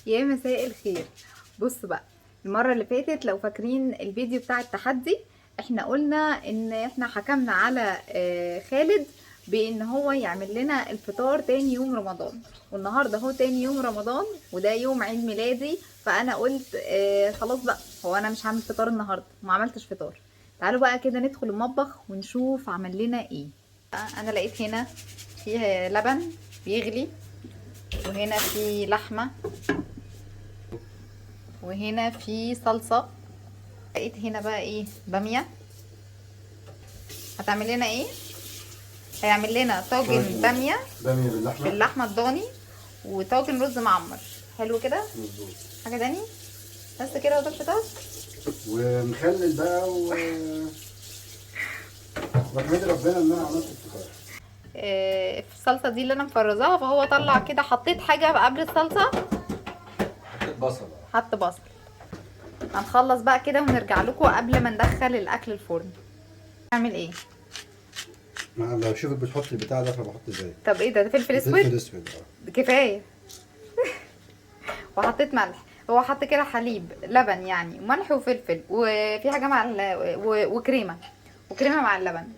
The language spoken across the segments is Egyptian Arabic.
يا مساء الخير. بص بقى، المرة اللي فاتت لو فاكرين الفيديو بتاع التحدي، احنا قلنا ان احنا حكمنا على خالد بان هو يعمل لنا الفطار تاني يوم رمضان، والنهارده هو تاني يوم رمضان وده يوم عيد ميلادي، فانا قلت خلاص بقى، هو انا مش هعمل فطار النهارده، ما عملتش فطار. تعالوا بقى كده ندخل المطبخ ونشوف عمل لنا ايه. انا لقيت هنا فيه لبن بيغلي، وهنا في لحمه، وهنا في صلصه. لقيت هنا بقى ايه؟ باميه. هتعمل لنا ايه؟ هيعمل لنا طاجن باميه باميه باللحمه، باللحمه الضاني، وطاجن رز معمر. حلو كده؟ مظبوط. حاجة تاني؟ بس كده، وده الفطار. ومخلل بقى واحمد ربنا ان انا عملت الفطار. الصلصه دي اللي انا مفرزاها، فهو طلع كده. حطيت حاجة قبل الصلصه؟ حطيت بصل. حط بصل. هنخلص بقى كده ونرجع لكم قبل ما ندخل الاكل الفرن. نعمل ايه؟ ما انا بشوفك بتحط البتاع ده فبحط زيه. طب ايه ده؟ ده فلفل اسود؟ فلفل اسود اه. كفاية. وحطيت ملح. هو حط كده حليب لبن يعني، وملح وفلفل، وفي حاجة مع وكريمه، وكريمه مع اللبن.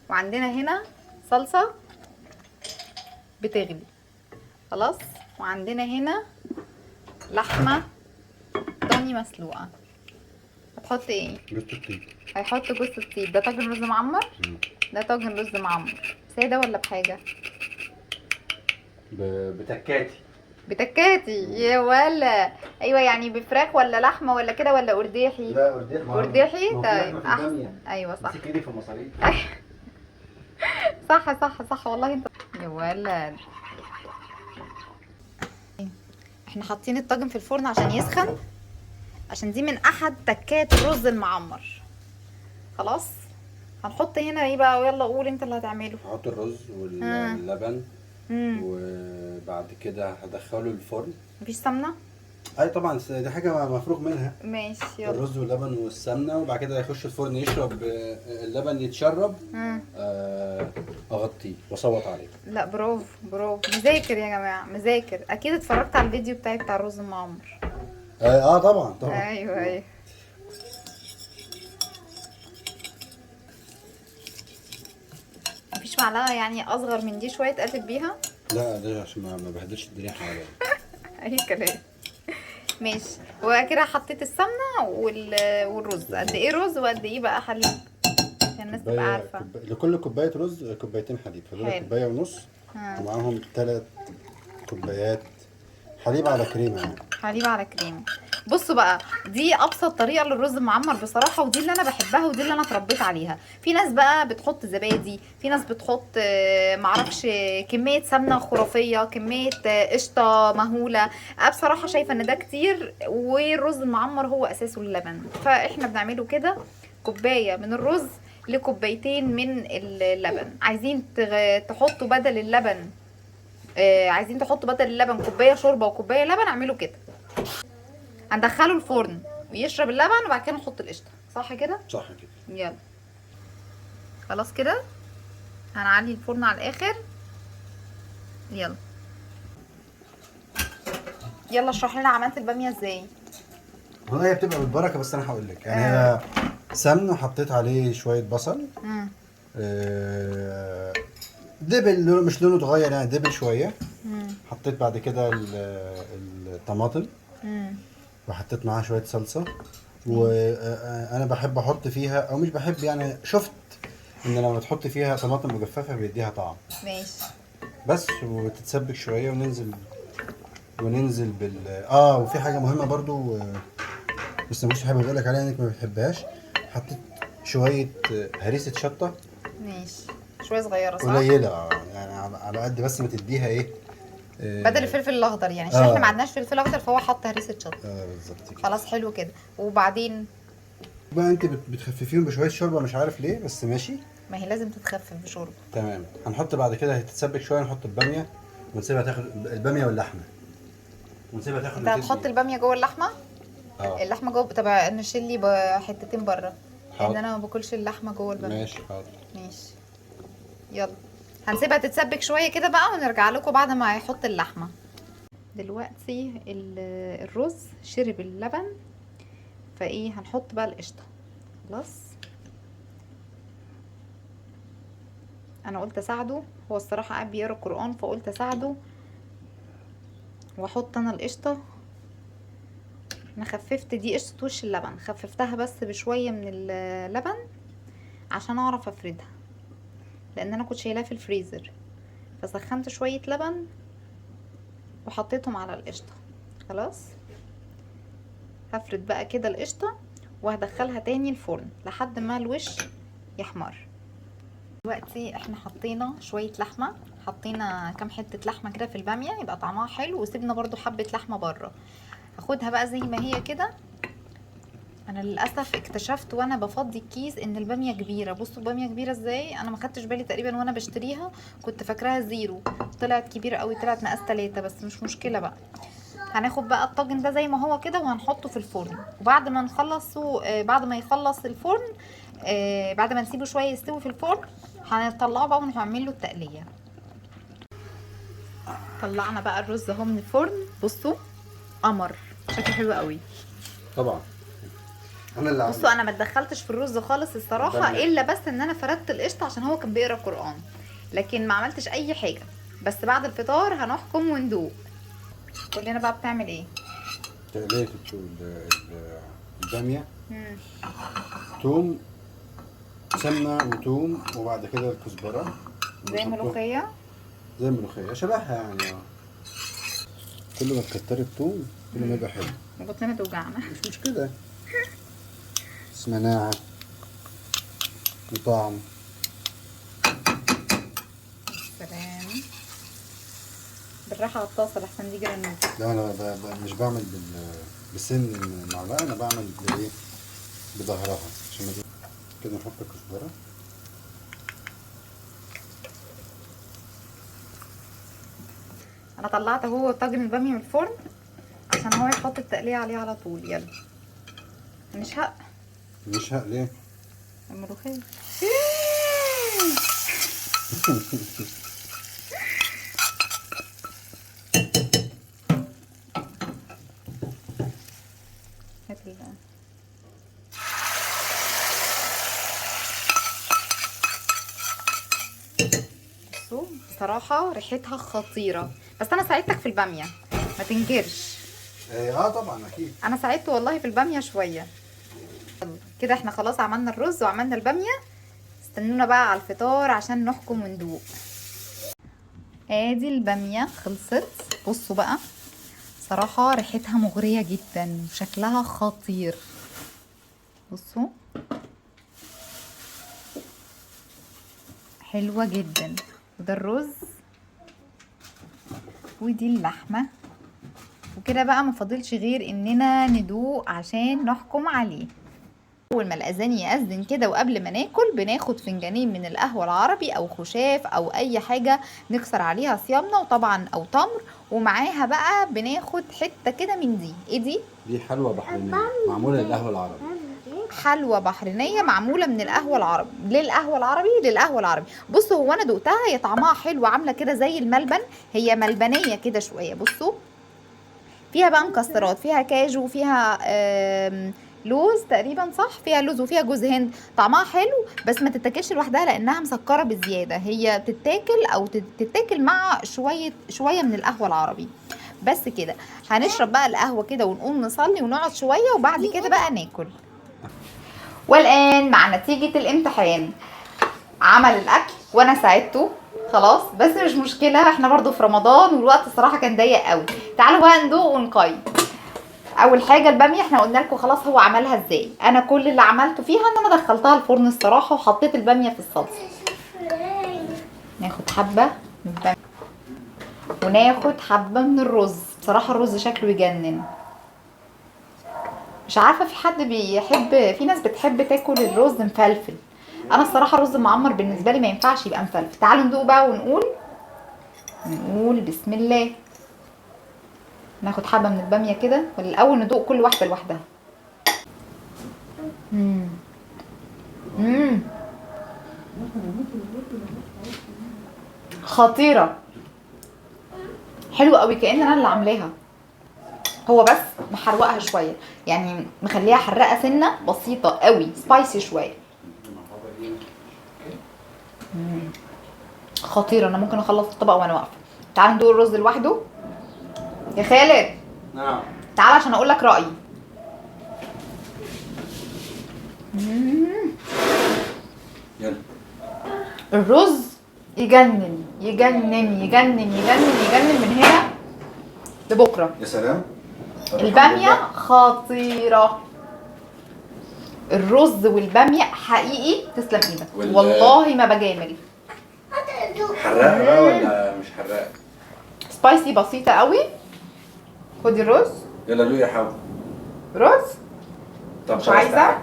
وعندنا هنا صلصه بتغلي خلاص، وعندنا هنا لحمه ضاني مسلوقة. هتحط ايه؟ جوز الطيب. هيحط جوز الطيب. ده طاجن رز معمر؟ مم. ده طاجن رز معمر ساده ولا بحاجة؟ بتكاتي. بتكاتي يا ولا. ايوه، يعني بفراخ ولا لحمه ولا كده ولا قرداحي؟ لا قرداحي. قرداحي؟ ما هو في لحمة طيب في احسن. البامية. ايوه صح. امسك ايدي في المصاريف. صح صح صح والله انت يا ولد. احنا حاطين الطاجن في الفرن عشان يسخن، عشان دي من احد تكات الرز المعمر. خلاص هنحط هنا ايه بقى؟ يلا قول انت اللي هتعمله. هحط الرز واللبن، وبعد كده هدخله الفرن. مفيش سمنه؟ اي طبعا، دي حاجة مفروغ منها. ماشي يلا. الرز واللبن والسمنه، وبعد كده يخش الفرن يشرب، اللبن يتشرب. اغطيه واصوت عليه. لا برافو برافو، مذاكر يا جماعة، مذاكر. اكيد اتفرجت على الفيديو بتاعي بتاع الرز المعمر. طبعا طبعا. ايوه ايوه. مفيش معلقه يعني اصغر من دي شوية تقلب بيها؟ لا ده عشان ما بهدلش الدنيا حواليا. اي كلام. ماشي، وكده حطيت السمنة والرز. قد ايه رز وقد ايه بقى حليب عشان الناس تبقى عارفه؟ لكل كوباية رز كوبايتين حليب، فدول حلو. كوباية ونص، ومعاهم 3 كوبايات حليب على كريمة يعني. حليب على كريمة. بصوا بقى، دي ابسط طريقه للرز المعمر بصراحة، ودي اللي انا بحبها ودي اللي انا اتربيت عليها. في ناس بقى بتحط زبادي، في ناس بتحط معرفش كمية سمنه خرافية، كمية قشطه مهولة. انا بصراحة شايفه ان ده كتير، والرز المعمر هو اساسه اللبن، فاحنا بنعمله كده كوباية من الرز لكوبايتين من اللبن. عايزين تحطوا بدل اللبن، عايزين تحطوا بدل اللبن كوباية شوربة وكوبايه لبن، اعملوا كده. هندخله الفرن ويشرب اللبن، وبعد كده نحط القشطه. صح كده؟ صح كده. يلا خلاص كده هنعلي الفرن على الاخر. يلا يلا اشرح لنا عملت الباميه ازاي. والله هي بتبقى بالبركة، بس انا هقول لك يعني. هي سمن وحطيت عليه شوية بصل. دبل لونه، مش لونه اتغير يعني، دبل شوية. حطيت بعد كده الطماطم. وحطيت معاها شوية صلصه، وانا بحب احط فيها، او مش بحب يعني، شفت ان لما تحط فيها طماطم مجففة بيديها طعم. ماشي. بس وتتسبك شوية وننزل بال وفي حاجة مهمة برضو، بس مش حابب اقول لك عليها انك ما بتحبهاش. حطيت شوية هريسه شطه. ماشي، شوية صغيرة صح؟ قليله، يعني على قد بس ما تديها ايه، بدل الفلفل الاخضر يعني، عشان احنا ما عندناش فلفل اخضر، فهو حط هريسه شطه. بالظبط كده. خلاص حلو كده. وبعدين بقى انت بتخففيهم بشوية شوربة، مش عارف ليه بس ماشي. ما هي لازم تتخفف بشوربه. تمام. هنحط بعد كده، هتتسبك شوية، نحط الباميه ونسيبها تاخد الباميه واللحمة، ونسيبها تاخد. انت هتحط الباميه جوه اللحمة؟ اللحمة جوه. طب نشيل لي حتتين بره، لان انا ما باكلش اللحمة جوه الباميه. ماشي حاضر. ماشي يلا، هنسيبها تتسبك شوية كده بقى ونرجع لكم بعد ما يحط اللحمة. دلوقتي الرز شرب اللبن، فايه هنحط بقى القشطه. خلاص انا قلت اساعده، هو الصراحة قاعد بيقرا القران فقلت اساعده واحط انا القشطه. انا خففت دي قشطه وش اللبن، خففتها بس بشوية من اللبن عشان اعرف افردها، لان انا كنت شايلاها في الفريزر، فسخنت شوية لبن وحطيتهم على القشطه. خلاص هفرد بقى كده القشطه وهدخلها تاني الفرن لحد ما الوش يحمر. دلوقتي احنا حطينا شوية لحمه، حطينا كام حتة لحمه كده في الباميه يبقى طعمها حلو، وسيبنا برضو حبه لحمه بره. هاخدها بقى زي ما هي كده. انا للاسف اكتشفت وانا بفضي الكيس ان الباميه كبيرة. بصوا الباميه كبيرة ازاي، انا ما خدتش بالي تقريبا وانا بشتريها، كنت فاكراها زيرو، طلعت كبيرة قوي، طلعت مقاس 3، بس مش مشكلة بقى. هناخد بقى الطاجن ده زي ما هو كده وهنحطه في الفرن، وبعد ما نخلصه، بعد ما يخلص الفرن، بعد ما نسيبه شوية يستوي في الفرن، هنطلعه بقى ونعمل له التقليه. طلعنا بقى الرز اهو من الفرن، بصوا قمر، شكله حلو قوي. طبعا انا اللي بصوا انا ما اتدخلتش في الرز خالص الصراحة، الا بس ان انا فردت القشطه عشان هو كان بيقرا قران، لكن ما عملتش اي حاجة. بس بعد الفطار هنحكم وندوق. قول لنا بقى بتعمل ايه؟ تقليه الباميه، توم، سمنه وتوم، وبعد كده الكزبره زي الملوخية، زي الملوخية شبهها يعني. كل ما تكتري التوم كل ما يبقى حلو. بطننا توجعنا، مش مشكلة، بس مناعة وطعم. سلام. بالراحة على الطاسه لحسن دي جرانيت. لا انا مش بعمل بسن المعلقة، انا بعمل بايه؟ بظهرها عشان كده. نحط الكزبره، انا طلعت اهو طاجن الباميه من الفرن عشان هو يحط التقليه عليه على طول. يلا نشهق. نشهق ليه؟ الملوخية. هات بصوا بصراحة ريحتها خطيرة، بس انا ساعدتك في الباميه ما تنكرش. اه طبعا اكيد انا ساعدته والله في الباميه شوية. كده احنا خلاص عملنا الرز وعملنا الباميه، استنونا بقى على الفطار عشان نحكم وندوق. ادي الباميه خلصت. بصوا بقى صراحة ريحتها مغرية جدا وشكلها خطير. بصوا حلوة جدا. وده الرز ودي اللحمة، وكده بقى ما فاضلش غير اننا ندوق عشان نحكم عليه. اول ما الاذان يأذن كده وقبل ما ناكل بناخد فنجانين من القهوة العربي او خشاف او اي حاجة نكسر عليها صيامنا، وطبعا او تمر، ومعاها بقى بناخد حتة كده من دي. ايه دي؟ دي حلوة بحرينيه معمولة للقهوة العربي. حلوة بحرينيه معمولة من القهوة العربي. ليه القهوة العربي؟ للقهوة العربي. بصوا هو انا دقتها، هي طعمها حلو، عامله كده زي الملبن، هي ملبنيه كده شوية. بصوا فيها بقى مكسرات، فيها كاجو، وفيها لوز تقريبا، صح؟ فيها لوز وفيها جوز هند. طعمها حلو بس ما تتاكلش لوحدها لانها مسكره بزيادة، هي تتاكل او تتاكل مع شوية شوية من القهوة العربي. بس كده هنشرب بقى القهوة كده ونقوم نصلي ونقعد شوية وبعد كده بقى ناكل. والان مع نتيجة الامتحان. عمل الاكل وانا ساعدته خلاص، بس مش مشكلة، احنا برضو في رمضان والوقت الصراحة كان ضيق قوي. تعالوا بقى ندوق ونقيم. اول حاجة الباميه احنا قلنا لكم خلاص هو عملها ازاي. انا كل اللي عملته فيها ان انا دخلتها الفرن الصراحة وحطيت الباميه في الصلصه. ناخد حبه من الباميه وناخد حبه من الرز. بصراحة الرز شكله يجنن. مش عارفه في حد بيحب، في ناس بتحب تاكل الرز مفلفل، انا الصراحة الرز المعمر بالنسبة لي ما ينفعش يبقى مفلفل. تعالوا ندوق بقى ونقول، نقول بسم الله. ناخد حبه من الباميه كده، ولا الاول ندوق كل واحدة لوحدها؟ خطيرة، حلو قوي، كأن انا اللي عاملاها. هو بس محروقها شوية، يعني مخليها حرقه سنة بسيطة قوي، spicy شوية. خطيرة. انا ممكن اخلص الطبق وانا واقفة. تعال ندوق الرز لوحده يا خالد. نعم. تعال عشان اقول لك رايي. يلا. الرز يجنن يجنن يجنن يجنن يجنن من هنا لبكرة. يا سلام. الباميه خطيرة. الرز والباميه حقيقي تسلم ايدك والله ما بجامل. حراقه بقى ولا مش حراقه؟ سبايسي بسيطة قوي. خدي الرز. يلا دوقي يا حوا. رز؟ طب مش عايزه؟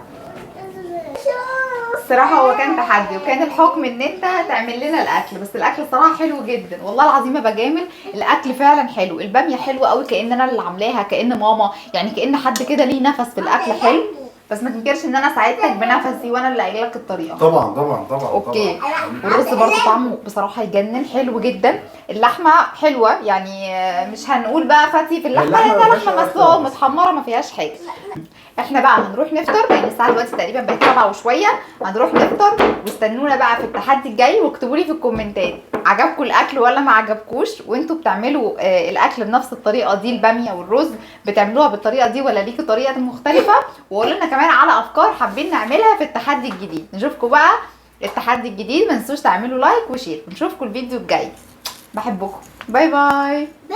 الصراحة هو كان تحدي، وكان الحكم ان انت تعمل لنا الاكل، بس الاكل الصراحة حلو جدا والله العظيم ما بجامل، الاكل فعلا حلو. الباميه حلوة قوي، كأن انا اللي عاملاها، كأن ماما، يعني كأن حد كده ليه نفس في الاكل حلو. بس ما تنكرش ان انا ساعدتك بنفسي وانا اللي قايله لك الطريقة. طبعا طبعا طبعا. okay. طبعا. والرز برضه طعمه بصراحة يجنن، حلو جدا. اللحمة حلوة، يعني مش هنقول بقى fatty في اللحمة، لانها لحمه مسلوقة ومتحمره ما فيهاش حاجة. احنا بقى هنروح نفطر، لان الساعة دلوقتي تقريبا بقت 7 وشوية. هنروح نفطر، واستنونا بقى في التحدي الجاي، واكتبوا لي في الكومنتات عجبكم الاكل ولا ما عجبكوش، وانتوا بتعملوا الاكل بنفس الطريقة دي، الباميه والرز بتعملوها بالطريقة دي ولا ليكوا طريقه مختلفة؟ وقولوا لنا كمان على افكار حابين نعملها في التحدي الجديد. نشوفكم بقى التحدي الجديد، ما تنسوش تعملوا like و share، ونشوفكم الفيديو الجاي. بحبكم، bye bye.